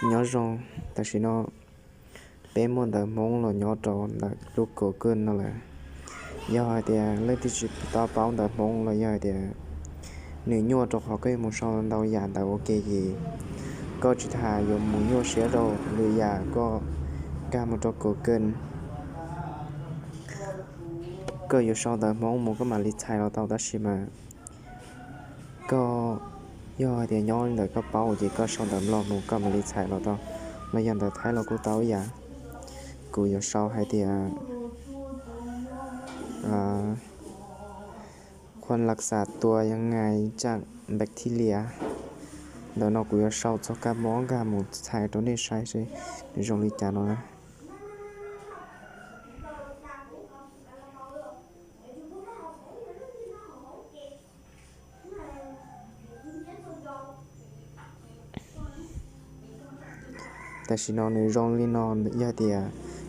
Nyob zoo, tam sim no peb muaj ntawv Hmoob los nyob rau ntawm lub Google no lawm. Yog hais tias leej twg tsis tau paub ntawv Hmoob los yog hais tias nws nyuaj rau qhov koj yuav mus sau ntau yam ntawv ua ke ces koj tsis tas yuav mus nyuaj siab rau lwm yam, koj nkag mus rau Google, koj yuav sau ntawv Hmoob mus koj mam li txhais los tau, tab sis mas koj, yog hais tias nyob li ntawd koj paub ces koj sau ntawv Nplog mus koj mam li txhais los tau, los yog ntawv Thaib los kuj tau ib yam. Kuv yuav sau hais tias ควันรักษาตัวยังไงจากแบคทีเรีย Ntawm no kuv yuav sau txog kab mob nkag mus txhais rau nej saib seb nws zoo li cas no na. Tam sim no nws zoo li no, yog tias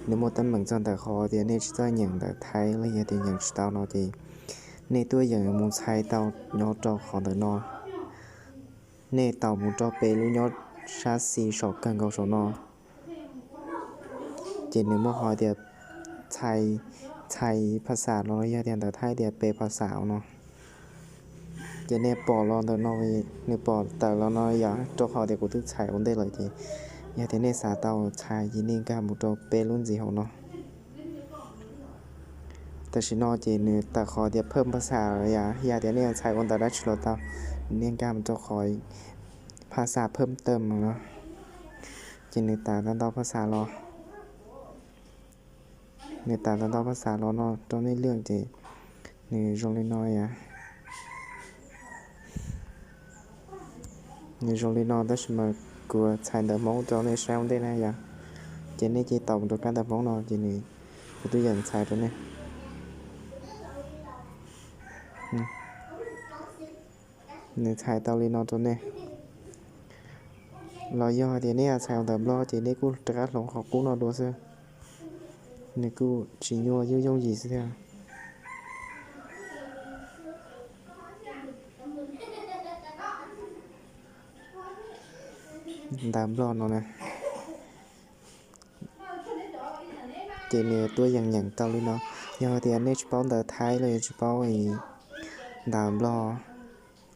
nws muaj teeb meem txog ntawm qhov tias nej tsis txawj nyeem ntawv Thaib los yog tias nyeem tsis tau no ces nej tuaj yeem mus txhais tau nyob rau qhov ntawm no. Nej taus mus rau pem lub nyob sab xis saum kawg nkaus saum no, ces nws muaj qhov tias txhais, txhais phas xam los yog tias ntawv Thaib tias pes phas xam no. Ces nej pom los ntawm no, nws pom tawm los no yom, rau qhov tias kuv twb txhais ua ntej lawm ces yog tias nej xav tau txhais ces nej nkag mus rau pem lub ntxiv hauv no. Tam sim no ces nws tawm qhov tias phaj phas xam lawm yom, yog tias nej txhais ua ntawv dab tsi los tau, nej nkag mus rau qhov phas xam phaj tawm no, ces nws tawm tau ntau phas xam los. Nws tawm tau ntau phas xam los no rau nej lwaj ces nws zoo li no yom. Nws zoo li no tab sis mas kuv txhais ntawv Hmoob rau nej saib ua ntej na yom. Ces nej cia li taus mus rau kab ntawv Hmoob no ces nws, kuv twb yeem txhais rau nej. Nws txhais tau li no rau nej. Los yog hais tias nej txhais ua ntawv Nplog ces nej kuj rov qab hloov qhov qub no dua xwb. Nws kuj tsis nyuaj, yooj yooj yim xwb thiab. Ntawv Nplog no na. Ces nws tuaj yeem nyeem tau li no. Yog hais tias nej tsis paub ntawv Thaib los yog tsis paub ntawv Nplog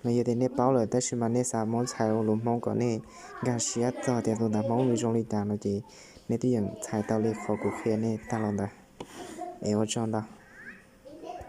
los yog tias nej paub lawm tab sis mas nej xav muab txhais ua lus Hmoob kom nej nkag siab txog tias tus ntawv Hmoob nws zoo li cas no ces nej twb yeem txhais tau li qhov kuv qhia nej tag los ntawd. Es ua tsaug ntau.